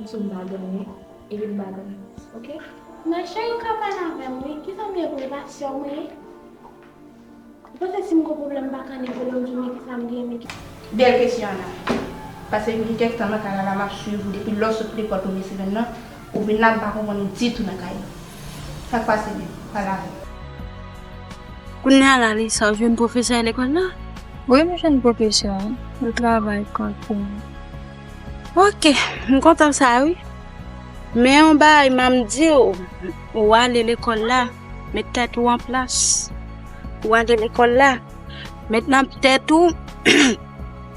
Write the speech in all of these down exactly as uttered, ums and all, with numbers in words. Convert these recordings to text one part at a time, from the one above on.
Si m pa dòmi, epi m pa dòmi. Oke? Men cheri, ou ka pale avè m, wi. Kisa m ye pou l, pasyè mwen ye? Ou panse si m gon pwoblèm, m pa ka netwele m di w, men kisa m gen, men ki... Bèl kesyon, Ana. Paske gen kèk tan nan kay la, la m ap swiv ou depi lè w sot lekòl premye semèn nan, ou vin la, m pa konprann ou ditou nan kay la. Sa k pase menm? Pale avè m. Kounye a la, Lisa, ou jwenn pwofesè lekòl la? Wi, m jwenn pwofesè an. Li travay kanpe. Oke, m kontan sa, wi. Men yon bagay m ap di w, ou ale lekòl la, met tèt ou an plas. Ou ale lekòl la, met nan tèt ou,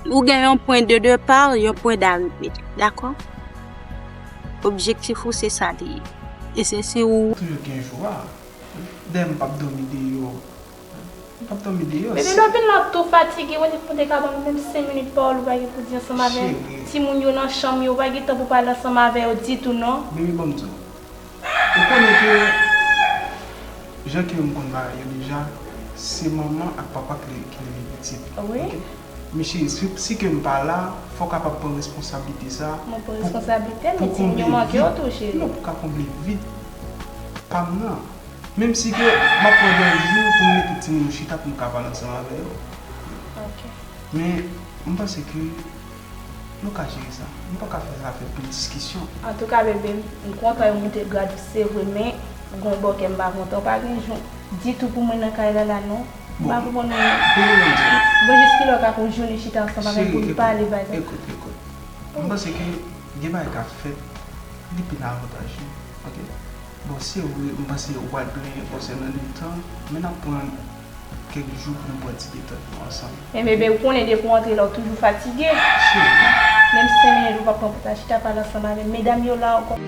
ou gen yon pwen de depa, yon pwen darive. Dakò? Objektif ou se sa li ye. E se si ou... Toujou gen jou a. Dayè m p ap dòmi deyò. M p ap dòmi deyò. Bebe, lè w vin la, w ap tou fatige, ou te, ou te ka ban m menm senk minit pawòl, ou pa gen pou di ansanm avè timoun yo nan chanm yo, ou pa gen tan pou pale ansanm avè yo ditou, non. Bebe, ban m di w. Ou konnen ke jan ke yo m konn bagay yo deja, se manman ak papa ki, ki leve pitit. Wi. Oke? Men cheri, si, si ke m pa la, fò w kapab pran responsablite sa. Mwen pran responsablite, men timoun yo manke w tou, cheri. Non, pou ka konble vid pa m nan. Menm si ke m ap pran de jou pou m mete timoun yo chita pou m ka pale ansanm avè yo. Oke. Men, m panse ke nou ka jere sa. Nou pa ka fè zafè pou diskisyon. Antouka, bebe, m kontan yo moute grad ou, se vre, men gon bò kè m pa kontan. Ou pa gen jou ditou pou mwen nan kay la, la, non. M pa konprann ou, non. Bon, jis kilè w ka pran jounen chita ansanm avè m pou n pale bagay? Ekout, ekout. M panse ke gen bagay k ap fèt, li pi nan avantaj nou, oke? Bon, se vre, m panse w pral plenyen konsènan letan, men n ap pran kèk jou pou nou pran ti detant nou ansanm. Men bebe, ou konnen depi w antre la, w toujou fatige. Cheri. Menm senk minit ou p ap pran pou ta chita pale ansanm avè m. Medam yo la ankò.